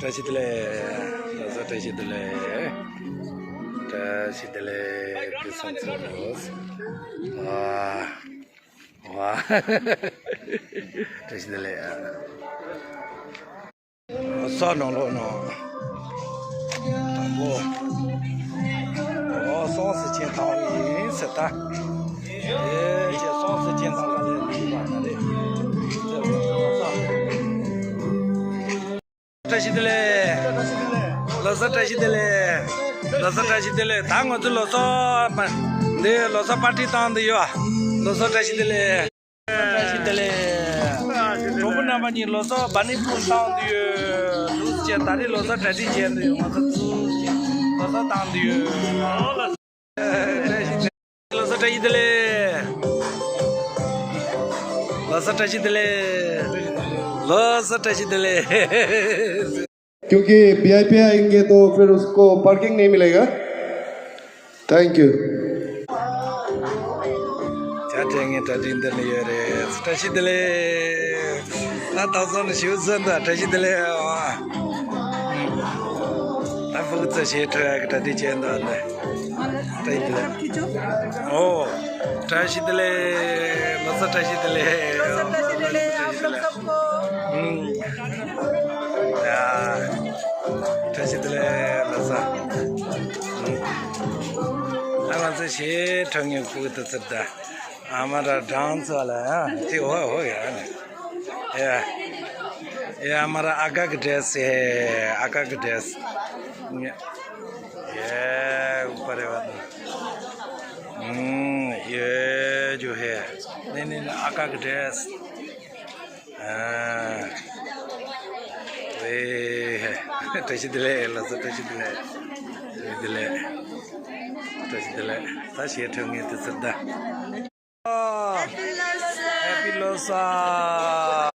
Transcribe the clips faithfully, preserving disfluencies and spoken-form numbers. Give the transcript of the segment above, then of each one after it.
བཀྲ་ཤིས་བདེ་ལེགས། ལགས་སོ། བཀྲ་ཤིས་བདེ་ལེགས། བཀྲ་ཤིས་བདེ་ལེགས། བཀྲ་ཤིས་བདེ་ལེགས། ཨ། ཝ། བཀྲ་ཤིས་བདེ་ལེགས། ལོ་གསར་ནང་ལོགས་ནང་། དང་པོ། ཨོ་སོང་སི་ཅན་ཐང་ཡིན་ཟེར་ད། ཨེ་ཅེ་སོང་སི་ཅན་ཐང་ལ་ལས་མི་བ་ན་རེ། བཀྲ་ཤིས་བདེ་ལེགས། ལོ་གསར་བཀྲ་ཤིས་བདེ་ལེགས། ལོ་གསར་བཀྲ་ཤིས་བདེ་ལེགས། ད་ང་ཚོ་ལོ་གསར་པ། འདི་ལོ་གསར་པར་ཊི་བཏང་འདི་ཡོད། ལོ་གསར་བཀྲ་ཤིས་བདེ་ལེགས། བཀྲ་ཤིས་བདེ་ལེགས། གྲོགས་པོ་རྣམ་པ་གཉིས་ལོ་གསར་བ་ནི་ཕུལ་བཏང་འདི་ཡོད། ལུགས་ཅན་ད་རེས་ལོ་གསར་གྲ་སྒྲིག་བྱས་འདི་ཡོད། ང་ཚོ་ཚུལ་ཅན་ལོ་གསར་བཏང་འདི་ཡོད། ལོ་གསར་བཀྲ་ཤིས་བདེ་ལེགས། ལོ་གསར་བཀྲ་ཤིས་བདེ་ལེགས། ལོ་གསར་བཀྲ་ཤིས་བདེ་ལེགས། क्योंकि वीआईपी आएंगे तो फिर उसको पार्किंग नहीं मिलेगा। Thank you. ཇ་སྤྲད་ངེས་གྲ་སྒྲིག་འདི་ནས་ཡོད་རེད། བཀྲ་ཤིས་བདེ་ལེགས། ད་ད་སོང་ནས་ཞིབ་ཟིན་ད། བཀྲ་ཤིས་བདེ་ལེགས། ཨ། ད་ཕུག་ཚ་ཞེས་ཁྲོས་ཡག་གི་གྲ་སྒྲིག་བྱས་འདུག་ཨ་ནི། བཀྲ་ཤིས་བདེ་ལེགས། ཨོ། བཀྲ་ཤིས་བདེ་ལེགས། ལོ་གསར་བཀྲ་ཤིས་བདེ་ལེགས། ལོ་གསར་བཀྲ་ཤིས་བདེ་ལེགས། ཨ། ཡ། བཀྲ་ཤིས་བདེ་ལེགས། ལོ་གསར། ཨ། ང་ཚོ་ཞེས་ཁྲོས་ངེས་ཕུག་ཏུ་ཚུར་ད། हमारा डांस वाला है, हाँ, ठीक हो, हो गया है ना? ये, ये हमारा आगा का ड्रेस है, आगा का ड्रेस। ये, ये ऊपर है वाला। हम्म, ये जो है, नहीं, नहीं, नहीं, आगा का ड्रेस। ཨ། ཝེ། བཀྲ་ཤིས་བདེ་ལེགས། ལགས་སོ། བཀྲ་ཤིས་བདེ་ལེགས། བཀྲ་ཤིས་བདེ་ལེགས། བཀྲ་ཤིས་བདེ་ལེགས། ད་ཞེས་ཁྲོས་ངེས་དུས་ཚོད་ད། Happy Losar. Happy Losar.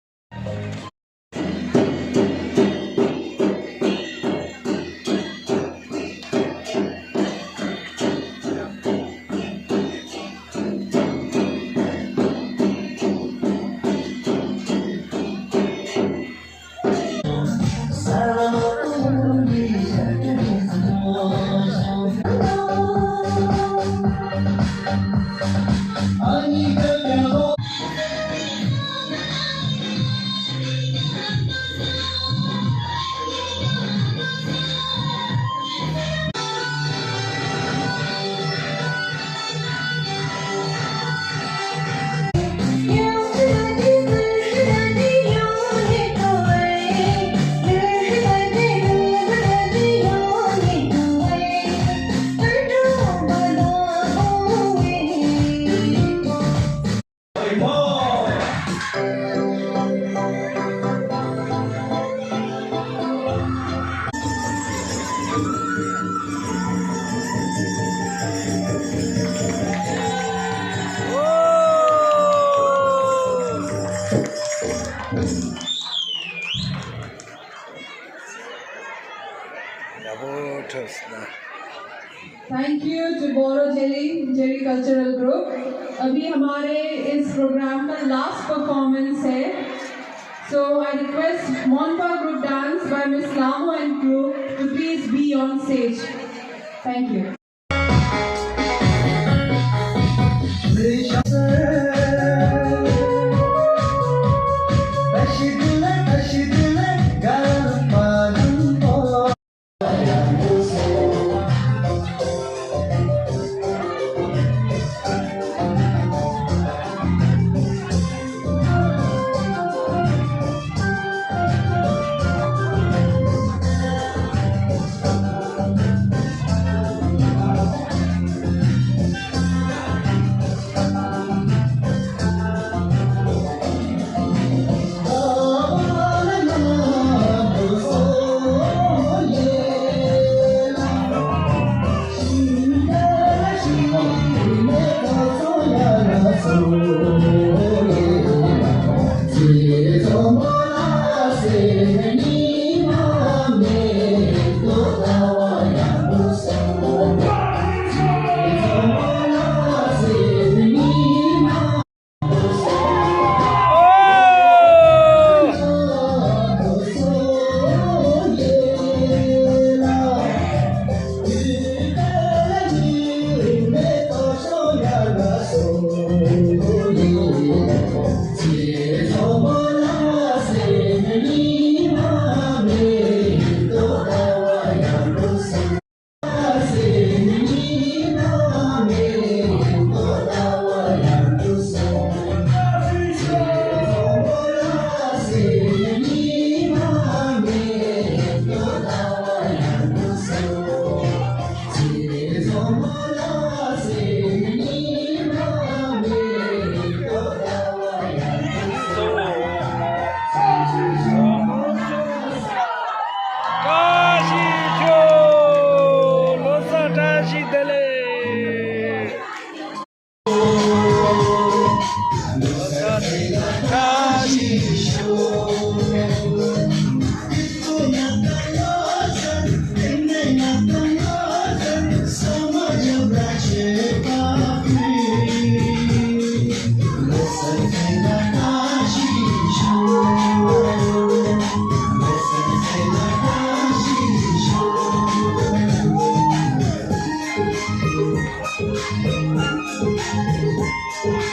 Thank you to Boro Jerry, Jerry Cultural Group. अभी हमारे इस प्रोग्राम का लास्ट परफॉर्मेंस है। So I request Monpa Group Dance by Miss Lamo and crew to please be on stage. Thank you. क्योंकि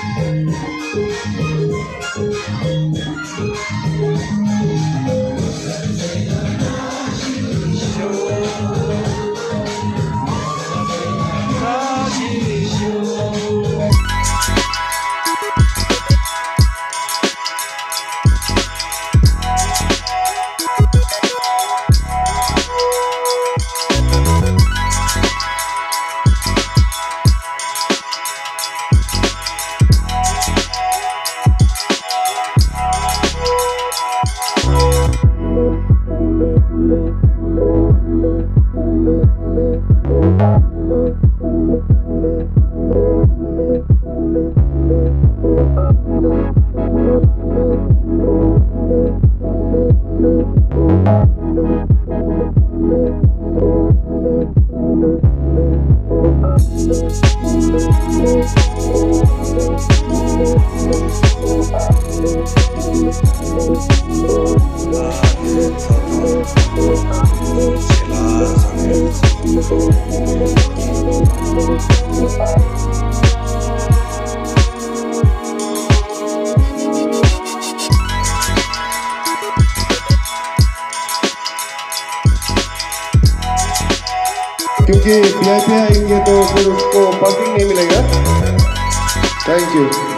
वीआईपी आएंगे तो फिर उसको पार्किंग नहीं मिलेगा। Thank you.